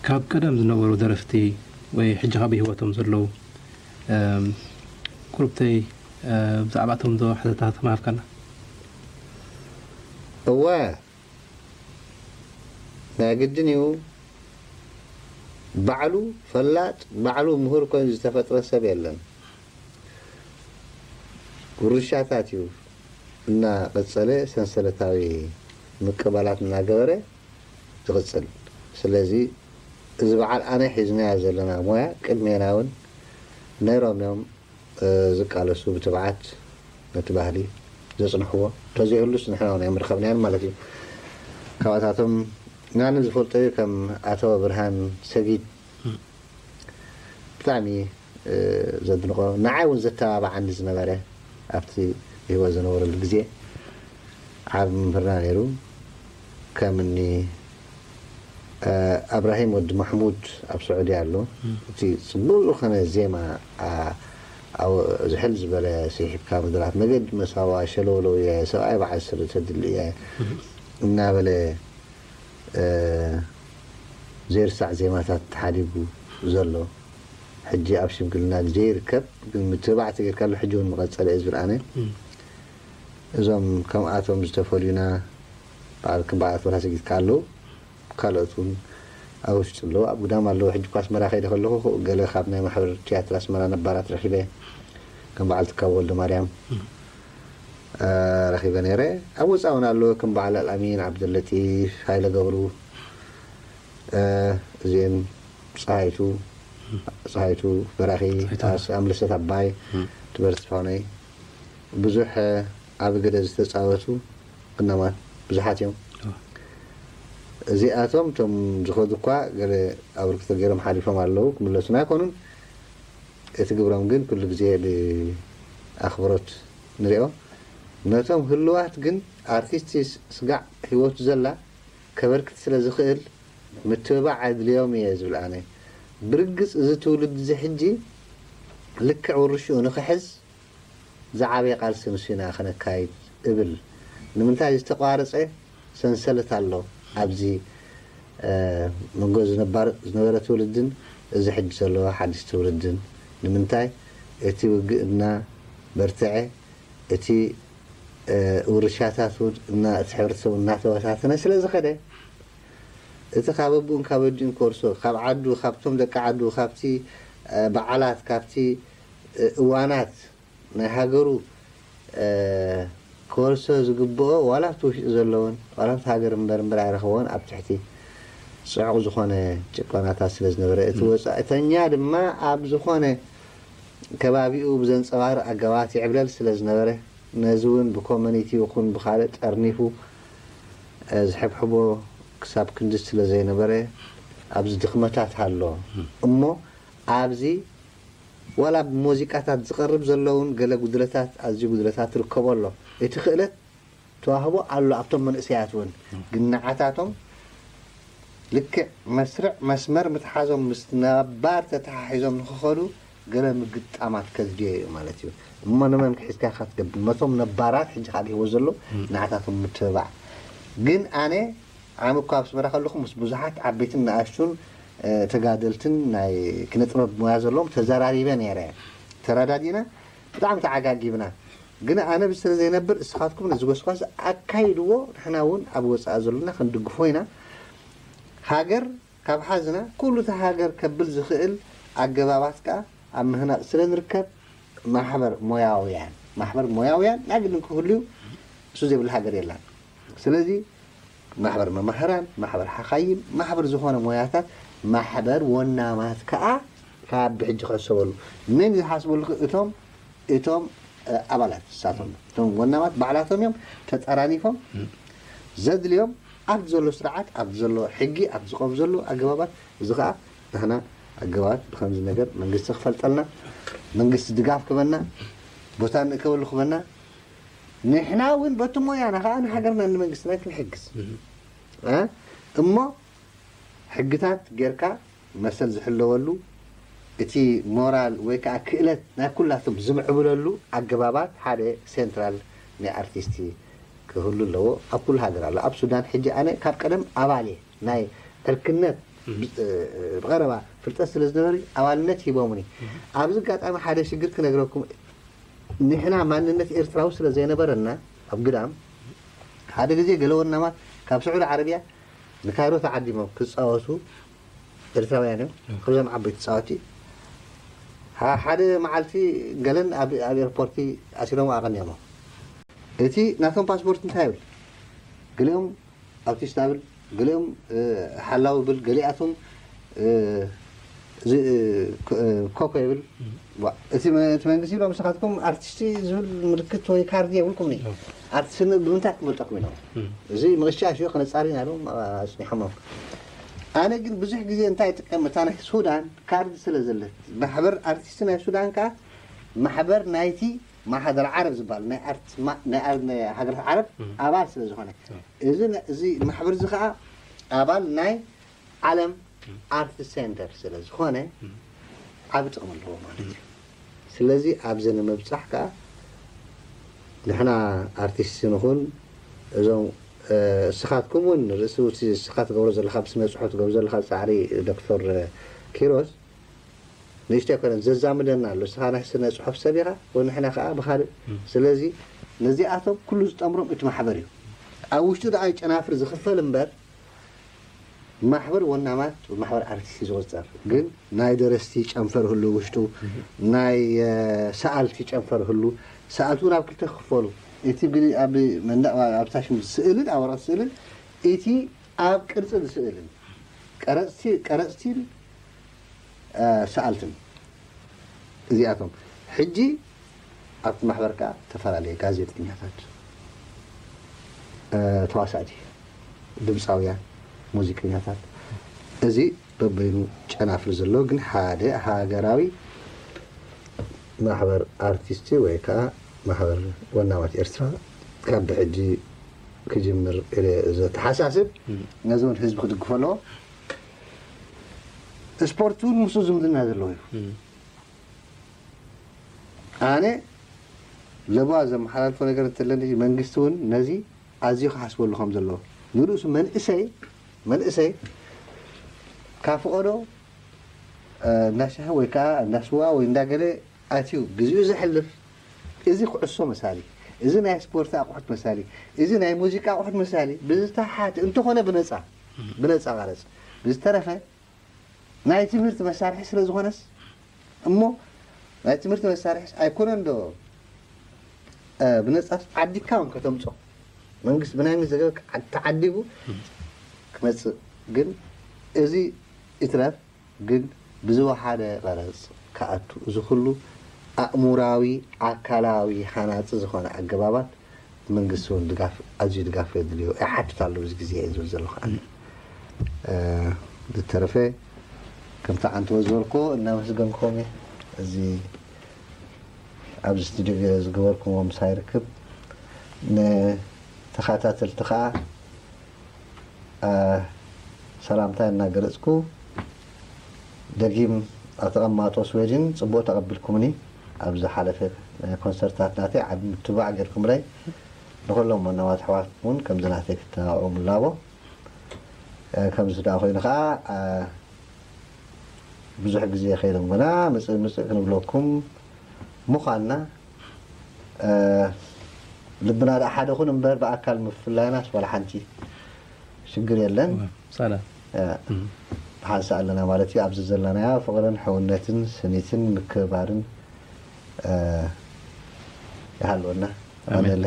ካብ ቀደም ዝነበሩ ደረፍቲ ወይ ሕጂ ካብ ህይወቶም ዘለዉ፣ እም፣ ቁሩብተይ፣ እ፣ ብዛዕባ'ቶም ዶ ሓተታ ክትመሃልካና? እወ፣ ናይ ግድን እዩ። ባዕሉ ፈላጥ፣ ባዕሉ ምሁር ኮይኑ ዝተፈጥረ ሰብ የለን። ውርሻታት እዩ እናቐጸለ፣ ሰንሰለታዊ ምቅባላት እናገበረ ዝቕጽል። ስለዚ እዚ በዓል ኣነ ሒዝናዮ ዘለና ሞያ ቅድሜና እውን ነይሮም እዮም፣ እ፣ ዝቃለሱ ብትብዓት ነቲ ባህሊ ዘጽንሕዎ። እንተዘይህሉስ ንሕና እውን ኣይምረኸብናዮን ማለት እዩ። ካብኣታቶም ናኒ ዝፈልጦ እዩ ከም ኣቶ ብርሃን ሰጊድ ብጣዕሚ፣ እ፣ ዘድንቖ፣ ንዓይ እውን ዘተባብዓኒ ዝነበረ ኣብቲ ብህይወት ዝነበረሉ ግዜ ዓቢ መምህርና ነይሩ። ከም እኒ፣ እ፣ ኣብራሂም ወዲ ማሕሙድ ኣብ ስዑዲ ኣሎ። እም። እቲ ጽቡቕ ዝኾነ ዜማ፣ ኣ-፣ ኣብ ዝሕል ዝበለ ስሒብካ ምድራት መገዲ መሳዋ ሸለውለው እየ፣ ሰብኣይ በዓል ስሪ ተድሊ እየ እም። እናበለ፣ እ፣ ዘይርሳዕ ዜማታት ተሓዲጉ ዘሎ፣ ሕጂ ኣብ ሽምግልና ግዜ ይርከብ፣ ግን ምትብባዕ ተገይርካሉ ሕጂ እውን መቐጸሊ እየ ዝብል ኣነ። እም። እዞም ከምኣቶም ዝተፈልዩና በዓል ከም በዓል ኣቶ ብርሃን ሰጊድካ ኣለዉ፣ ካልኦት እውን ኣብ ውሽጢ ኣለዉ፣ ኣብ ግዳም ኣለዉ። ሕጂ እኳ ኣስመራ ከይደ ከለኹ ገለ ካብ ናይ ማሕበር ትያትር ኣስመራ ነባራት ረኺበ፣ ከም በዓል ትካቦ ወልደማርያም፣ እም። እ፣ ረኺበ ነይረ። ኣብ ወጻኢ እውን ኣለዉ፣ ከም በዓል ኣልኣሚን ዓብደለጢፍ፣ ሃይለ ገብሩ፣ እ፣ እዚኤን ጸሃይቱ፣ ጸሃይቱ በራኺ፣ ጸሃይቱ ኣስ-፣ ኣምለሰት ኣባይ፣ እም። ትበርስ ፋኖይ፣ ብዙሕ፣ እ፣ ዓቢ ግደ ዝተጻወቱ ፍናማት ብዙሓት እዮም። እዎ። እዚኣቶም እቶም ዝኸዱ እኳ ገለ ኣበርክቶ ገይሮም ሓሊፎም ኣለዉ፣ ክምለሱና ኣይኮኑን። እቲ ግብሮም ግን ኩሉ ግዜ ብኣኽብሮት ንሪኦ። ነቶም ህሉዋት ግን ኣርቲስት ስ-፣ ስጋዕ ህይወቱ ዘላ ከበርክት ስለ ዝኽእል ምትብባዕ ኣድልዮም እየ ዝብል ኣነ። ብርግጽ እዚ ትውልዲ እዚ ሕጂ ልክዕ ውርሽኡ ንኽሕዝ ዝዓበየ ቃልሲ ንሱ ኢና ከነካይድ እብል። ንምንታይ ዝተቋረጸ ሰንሰለት ኣሎ ኣብዚ፣ እ፣ መንጎ ዝነባር-፣ ዝነበረ ትውልድን እዚ ሕጂ ዘሎ ሓድሽ ትውልድን። ንምንታይ እቲ ውግእ እናበርትዐ፣ እቲ፣ እ፣ ውርሻታት እውን እና-፣ እቲ ሕብረተሰብ እናተበታተነ ስለ ዝኸደ፣ እቲ ካብ ኣቦኡን ካብ ኣዲኡን ኮርሶ፣ ካብ ዓዱ፣ ካብቶም ደቂ ዓዱ፣ ካብቲ፣ እ፣ በዓላት፣ ካብቲ፣ እ፣ እዋናት ናይ ሃገሩ፣ እ፣ ክወርሶ ዝግብኦ፣ ዋላ ኣብቲ ውሽጢ ዘለውን፣ ዋላ ኣብቲ ሃገር እምበር እምበር ኣይረኸቦን፣ ኣብ ትሕቲ ጽዑቕ ዝኾነ ጭቆናታት ስለ ዝነበረ፣ እቲ እም። ወጻእተኛ ድማ ኣብ ዝኾነ ከባቢኡ ብዘንጸባርቕ ኣገባባት ይዕብለል ስለ ዝነበረ፣ ነዚ እውን ብኮመኒቲ ይኹን ብኻልእ ጠርኒፉ፣ እ፣ ዝሕብሕቦ ክሳብ ክንዲ ስለ ዘይነበረ፣ ኣብዚ ድኽመታት ኣሎ። እም። እሞ ኣብዚ ዋላ ብሙዚቃታት ዝቐርብ ዘሎ እውን ገለ ጉድለታት፣ ኣዝዩ ጉድለታት ትርከቦ ኣሎ። እቲ ክእለት ተዋህቦ ኣሎ ኣብቶም መንእሰያት እውን። እም። ግን ንዓታቶም ልክዕ መስርዕ መስመር ምትሓዞም ምስ ነባር ተተሓሒዞም ንኽኸዱ ገለ ምግጣማት ከድልዮ እዩ ማለት እዩ። እሞ ንመን ክሒዝካ ኢኻ ትገብር? ነቶም ነባራት ሕጂ ካብ ህይወት ዘለዉ እም። ንዓታቶም ምትብባዕ። ግን ኣነ ዓሚ እኳ ኣብ ኣስመራ ከለኹ ምስ ብዙሓት ዓበይትን ንኣሽቱን፣ እ፣ ተጋደልትን ናይ ኪነ ጥበብ ሞያ ዘለዎም ተዘራሪበ ነይረ። ተረዳዲእና ብጣዕሚ ተዓጋጊብና። ግን ኣነ ብስለ ዘይነብር እስኻትኩም ነዚ ጎስጓስ ኣካይድዎ፣ ንሕና እውን ኣብ ወጻኢ ዘሎና ክንድግፎ ኢና። ሃገር ካብ ሓዝና ኩሉ እቲ ሃገር ከብል ዝኽእል ኣገባባት ከኣ ኣብ ምህናጽ ስለ ንርከብ ማሕበር ሞያውያን፣ ማሕበር ሞያውያን ናይ ግድን ክህሉ እዩ። እሱ ዘይብሉ ሃገር የላን። ስለዚ ማሕበር መማህራን፣ ማሕበር ሓኻይም፣ ማሕበር ዝኾነ ሞያታት፣ ማሕበር ወናማት ከኣ ካብ ብሕጂ ክሕሰበሉ። መን ዝሓስበሉ እቶም፣ እቶም፣ እ፣ ኣባላት ንሳቶም እዮም። እቶም ወናማት ባዕላቶም እዮም ተጠራኒፎም እም። ዘድልዮም ኣብቲ ዘሎ ስርዓት፣ ኣብቲ ዘሎ ሕጊ፣ ኣብቲ ዝቐርቡ ዘሎ ኣገባባት፣ እዚ ከኣ ንሕና ኣገባባት ብኸምዚ ነገር መንግስቲ ክፈልጠልና፣ መንግስቲ ድጋፍ ክበና፣ ቦታ ንእከበሉ ክበና፣ ንሕና እውን በቲ ሞያና ከኣ ንሃገርናን ንመንግስትናን ክንሕግዝ። እም። እ? እሞ ሕግታት ጌርካ መሰል ዝሕለወሉ፣ እቲ ሞራል ወይ ከኣ ክእለት ናይ ኩላቶም ዝምዕብለሉ ኣገባባት ሓደ ሴንትራል ናይ ኣርቲስቲ ክህሉ ኣለዎ። ኣብ ኩሉ ሃገር ኣሎ። ኣብ ሱዳን ሕጂ ኣነ ካብ ቀደም ኣባል እየ። ናይ ዕርክነት ብቐረባ ፍልጠት ስለ ዝነበሪ ኣባልነት ሂቦምኒ። ኣብዚ ኣጋጣሚ ሓደ ሽግር ክነግረኩም። ንሕና ማንነት ኤርትራዊ ስለ ዘይነበረና ኣብ ግዳም ሓደ ግዜ ገለ ወናማት ካብ ስዑዲ ዓረብያ ንካይሮ ተዓዲሞም ክጻወቱ ኤርትራውያን እዮም። ካብዞም ዓበይቲ ተጻወቲ ሓደ መዓልቲ ገለን ኣብ ኤርፖርቲ ኣሲሮም ኣቐኒዮሞ። እቲ ናቶም ፓስፖርት እንታይ ይብል? ገሊኦም ኣውቲስት ብል፣ ገሊኦም ሓላው ብል፣ ገሊኣቶም ኮኮ ይብል። እቲ መንግስቲ ኢሎም ንስኻትኩም ኣርቲስቲ ዝብል ምልክት ወይ ካርድ የብልኩም። ኣርቲስት ብምንታይ ክመልጠኩም ኢሎም? እዚ ምቕሻሽ እዩ፣ ክነጻር ኢና ኢሎም ኣጽኒሖሞም። ኣነ ግን ብዙሕ ግዜ እንታይ ይጥቀም፣ እታ ናይ ሱዳን ካርድ ስለ ዘለት፣ ማሕበር ኣርቲስቲ ናይ ሱዳን ከኣ ማሕበር ናይቲ ማሕደር ዓረብ ዝበሃል ናይ ኣርት ናይ ሃገራት ዓረብ ኣባል ስለ ዝኾነ፣ እዚ እዚ ማሕበር እዚ ከኣ ኣባል ናይ ዓለም ኣርት ሴንተር ስለ ዝኾነ ዓቢ ጥቕሚ ኣለዎ ማለት እዩ። ስለዚ ኣብዚ ንምብጻሕ ከኣ ንሕና ኣርቲስት ንኹን እዞም እስኻትኩም እውን ርእሲ እቲ እስኻ ትገብሮ ዘለኻ ብስነ ጽሑፍ ትገብሮ ዘለኻ ጻዕሪ ዶክተር ኪሮስ ንእሽተይ ኮነ ዘዛምደና ኣሎ። እስኻ ናይ ስነ ጽሑፍ ሰብ ኢኻ ወንሕና ከኣ ብኻልእ። ስለዚ ነዚኣቶም ኩሉ ዝጠምሮም እቲ ማሕበር እዩ። ኣብ ውሽጡ ደኣ ጨናፍር ዝኽፈል እምበር ማሕበር ወናማት ማሕበር ኣርቲስት ዝቆጸር ግን ናይ ደረስቲ ጨንፈር ህሉ ውሽጡ ናይ ሰኣልቲ ጨንፈር ህሉ ሰኣልቲ እውን ኣብ ክልተ ክኽፈሉ እቲ ኣብ መንደቕ ኣብታሽም ስእልን ኣብ ወረቐት ስእልን እቲ ኣብ ቅርጺ ዝስእልን ቀረጽቲ ቀረጽቲን ሰኣልትን እዚኣቶም ሕጂ ኣብቲ ማሕበር ከዓ ዝተፈላለየ ጋዜጠኛታት፣ ተዋሳእቲ፣ ድምፃውያን፣ ሙዚቀኛታት እዚ በበይኑ ጨናፍር ዘሎ ግን ሓደ ሃገራዊ ማሕበር ኣርቲስቲ ወይ ከዓ ማሕበር ወናማት ኤርትራ ካብ ብሕጂ ክጅምር ኢለ ዘተሓሳስብ ነዚ እውን ህዝቢ ክድግፎ ኣለዎ። ስፖርት እውን ምስኡ ዝምድና ዘለዎ እዩ። ኣነ ለበዋ ዘመሓላልፎ ነገር እንተለኒ መንግስቲ እውን ነዚ ኣዝዩ ክሓስበሉ ከም ዘለዎ ንርእሱ መንእሰይ መንእሰይ ካብ ፍቐዶ እንዳሻሂ ወይ ከዓ እንዳስዋ ወይ እንዳገለ ኣትዩ ግዚኡ ዘሕልፍ እዚ ኩዕሶ መሳሊ እዚ ናይ ስፖርት ኣቑሑት መሳሊ እዚ ናይ ሙዚቃ ኣቑሑት መሳሊ ብዝተሓት እንተኾነ ብነፃ ብነፃ ቀረፅ ብዝተረፈ ናይ ትምህርቲ መሳርሒ ስለ ዝኾነስ እሞ ናይ ትምህርቲ መሳርሒስ ኣይኮነን ዶ ብነፃስ ዓዲካ እውን ከተምፅኦ መንግስቲ ብናይ መዘገብ ተዓዲጉ ክመፅእ ግን እዚ ይትረፍ ግን ብዝወሓደ ቀረፅ ክኣቱ እዚ ኩሉ ኣእሙራዊ ኣካላዊ ሃናፂ ዝኾነ ኣገባባት መንግስቲ እውን ድጋፍ ኣዝዩ ድጋፍ የድልዮ ይሓትት ኣሎ እዚ ግዜ እየ ዝብል ዘለኹ ኣነ ዝተረፈ ከምቲ ዓንተወ ዝበልኮ እናመስገንኩም እየ እዚ ኣብዚ ስቱዲዮ ገለ ዝገበርኩሞ ምሳይ ርክብ ንተኸታተልቲ ከዓ ሰላምታ እናገለፅኩ ደጊም ኣተቐማጦ ስዌድን ፅቡቅ ተቐቢልኩምኒ ኣብ ዝሓለፈ ኮንሰርታት ናተይ ዓቢ ምትባዕ ገርኩምለይ ንኩሎም ወናማት ኣሕዋትኩም እውን ከምዚ ናተይ ክተባብዑ ምላቦ ከምዚ ደኣ ኮይኑ ከዓ ብዙሕ ግዜ ከይደንጎና ምፅእ ምፅእ ክንብለኩም ምዃንና ልብና ደኣ ሓደ ኩን እምበር ብኣካል ምፍላይናስ ዋላ ሓንቲ ሽግር የለን። ሰላም ሓንሳ ኣለና ማለት እዩ። ኣብዚ ዘለናያ ፍቕርን ሕውነትን ስኒትን ምክብባርን ይሃልወና። ኣሜን።